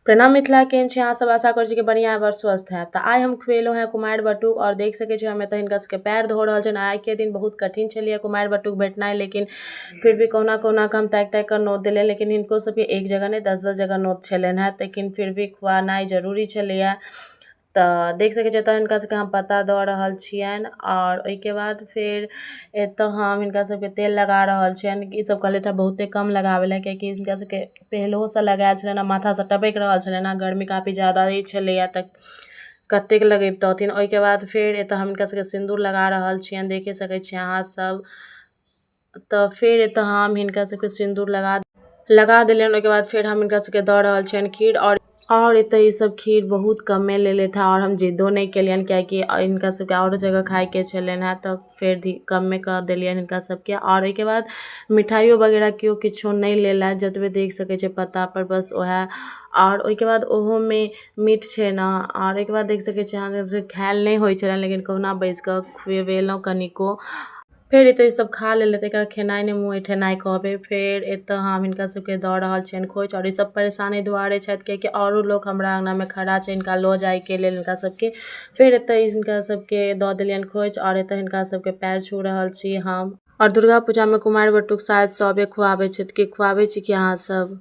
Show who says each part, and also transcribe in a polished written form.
Speaker 1: प्रणाम मिथिला, केहन छी अहाँ सब? आशा करै छी कि बढ़िआँ हैब आओर स्वस्थ हैब। तऽ आइ हम खुएलहुँ हेँ कुमारि बटुक आओर देख सकै छी हम एतऽ हिनका सबके पैर धो रहल छनि। आइके दिन बहुत कठिन छलैए कुमारि बटुक भेटनाइ, लेकिन फिर भी कहुना कहुना कऽ हम ताकि ताकि कऽ नोत देलियनि, लेकिन हिनको सबके एक जगह नहि 10-10 जगह नोत छलनि हेँ, लेकिन फिर भी खुआनाइ जरूरी छलैए। तऽ देख सकै छियै एतऽ हिनका सबके हम पत्ता दऽ रहल छियनि आओर ओहिके बाद फेर एतऽ हम हिनका सबके तेल लगा रहल छियनि। ई सब कहलथि हँ बहुते कम लगाबै लए, कियाकि हिनका सबके पहिलहोसँ लगायल छलनि हँ, माथासँ टपकि रहल छलनि हँ, गर्मी काफी ज्यादा ही छलैए तऽ कतेक लगैबतथिन। ओहिके बाद फेर एतऽ हम हिनका सबके सिन्दूर लगा रहल छियनि, देखे सकै छियै अहाँ सब। तऽ फेर एतऽ हम हिनका सबके सिन्दूर लगा देलियनि। ओहिके बाद फेर हम हिनका सबके दऽ रहल छियनि खीर आओर एतऽ ई सब खीर बहुत कमे लेलथि हँ आओर हम जिद्दो नहि केलियनि, कियाकि हिनका सबके आओरो जगह खाइके छलनि हँ, तऽ फेर कमे कऽ देलियनि हिनका सबके। आओर ओहिके बाद मिठाइयो वगैरह केओ किछो नहि लेलथि, जतबे देख सकै छियै पत्तापर बस ओएह। आओर ओहिके बाद ओहोमे मीठ छै ने। आओर ओहिके बाद देख सकै छियै अहाँ से खायल नहि होइ छलनि, लेकिन कहुना बैसि कऽ खुएबेलहुँ कनिको। फेर एतऽ ई सब खा लेलथि, एकरा खेनाइ नहि मुँह ऐंठेनाइ कहबै। फेर एतऽ हम हिनका सबके दऽ रहल छियनि खोइछ आओर ई सब परेशान एहि दुआरे छथि कियाकि आओरो लोक हमरा अङ्गनामे खड़ा छै हिनका लऽ जाइके लेल हिनका सबके। फेर एतऽ हिनका सबके दऽ देलियनि खोइछ आओर एतऽ हिनका सबके पैर छू रहल छी हम। आओर दुर्गा पूजामे कुमारि बटुक शायद सबे खुआबै छथि, कि खुआबै छी कि अहाँ सब?